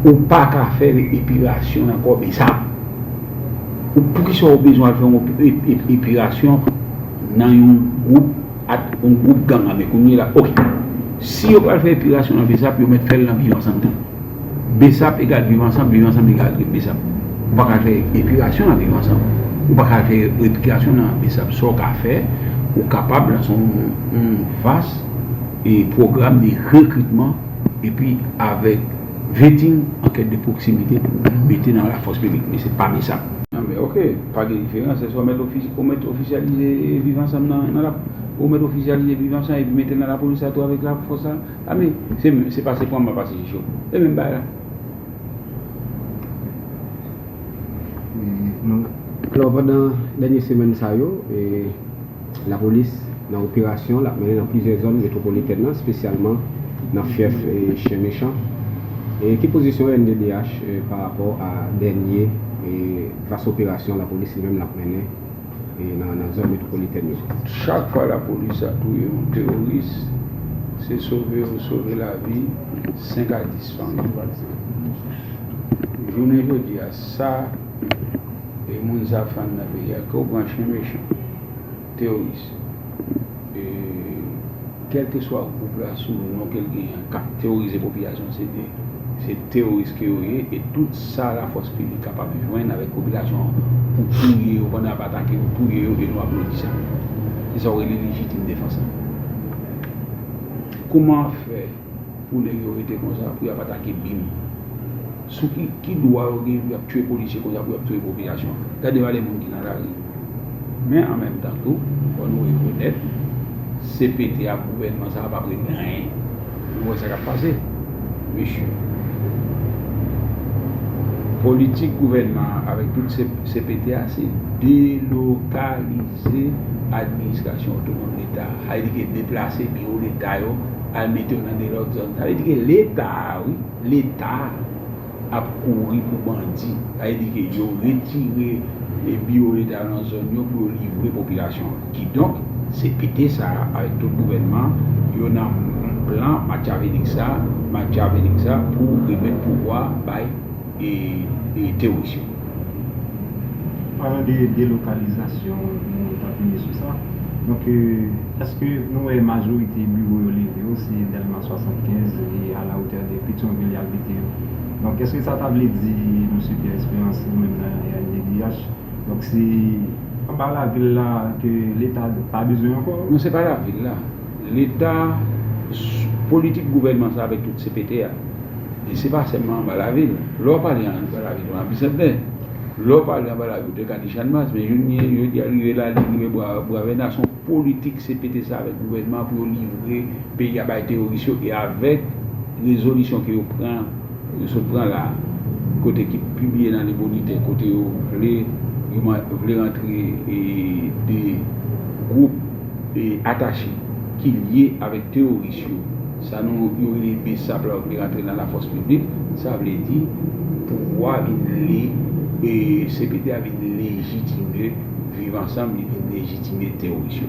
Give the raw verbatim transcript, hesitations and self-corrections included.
Ou pa ka fè epirasyon nan kò Besap. Ou, poukisa w bezwen al fè yon ep-, ep-, epirasyon nan yon gwoup, at, yon gwoup gang ame kounye la? Oke. Si yo pral fè epirasyon nan Besap, yo mèt fè l nan Viv Ansanm tou. Besap egal Viv Ansanm, Viv Ansanm egal Besap. Ou pa ka fè epirasyon nan Viv Ansanm. Ou pa ka fè epirasyon nan Besap. Sa w ka fè, ou kapab lanse yon, yon vas e pwogram de rekritman, epi avèk vetting, ankèt de pwoksimite pou mete nan lafòs piblik, men se pa Besap. Non, men oke, pa gen diferans, èske w mèt ofis-, ou mèt ofisyalize Viv Ansanm nan, nan la, ou mèt ofisyalize Viv Ansanm epi mete l nan lapolis la tou avèk lafòs la? A, men, se, se pase pran mal pase jich yo. E menm bagay la. E, nou, alò, pandan dènye semèn sa yo, e, lapolis nan operasyon l ap mennen nan plizyè zòn metwopolitèn nan, espesyalman nan fyèf, e, Chen Mechan. E ki pozisyon O N D D H, e, pa rapò a dènye, e, vas operasyon lapolis li menm l ap mennen, e, nan, nan zòn metwopolitèn yo? Chak fwa lapolis a touye yon teworis, se sove yo sove lavi senk a dis fanmi. Jounen jodi a, sa e moun sa ap fann nan peyi a, ke w pran Chen Mechan, teworis, e, kèlkeswa gwoup la sou non ke l genyen an, k ap teworize popilasyon, se de, se teworis ke yo ye, e tout sa lafòs piblik kapab jwenn avèk popilasyon an pou touye yo, pandan y ap atake yo, touye yo, e nou aplodi sa. Se sa w rele lejitim defans la. Kòman fè pou nèg yo rete konsa, pou y ap atake bim? Sou ki, ki dwa yo gen pou y ap tiye polisye konsa, pou y ap tiye popilasyon? Gade valè moun ki nan lari. Men an menm tan tou, fò nou rekonèt, C P T ak gouvènman sa a p ap regle anyen. Nou wè sa k ap pase, mesye. Politik gouvènman an avèk tout C P T a, se delokalize administrasyon otonòm Leta a. Sa vle di ke deplase biwo Leta yo al mete yo nan de lòt zòn. Sa vle di ke Leta a, wi, Leta a ap kouri pou bandi. Sa vle di ke yo retire, e, biwo Leta yo nan zòn yo pou yo livre popilasyon an. Kidonk, C P T sa a, avèk tout gouvènman, yo nan plan makyavelik sa, makyavelik sa pou remèt pouvwa bay e, e teworis yo. Palan de delokalizasyon, nou t ap vini sou sa. Donk, e, èske nou wè majorite biwo yo leve yo, se Dèlma swasannkenz e a la wotè de Petyonvil y al mete yo? Donk, èske sa ta vle di, Mesye Pierre Espérance, nou menm nan R N D D H, donk, se anba lavil la ke Leta pa bezwen ankò? Non, se pa lavil la. Leta, politik gouvènman sa avèk tout C P T a, e se pa sèlman anba lavil. Lè w pale anba lavil, w nan Bisantnè. Lè w pale anba lavil, w te ka di Channmas, men jodi a, jodi a, rive Lali, rive Bwa, Bwa Vèna, se yon politik C P T sa avèk gouvènman an pou yo livre peyi a bay teworis yo, e avèk rezolisyon ke yo pran, yo sot pran la, kote ki pibliye nan Le Moniteur, kote yo vle, yo vle rantre, e, de gwoup, e, atache ki lye avèk teworis yo. Sa nou, yo rele Besap la, yo vle rantre nan lafòs piblik, sa vle di pouvwa vin le, e, C P T a vin lejitime Viv Ansanm, li vin lejitime teworis yo.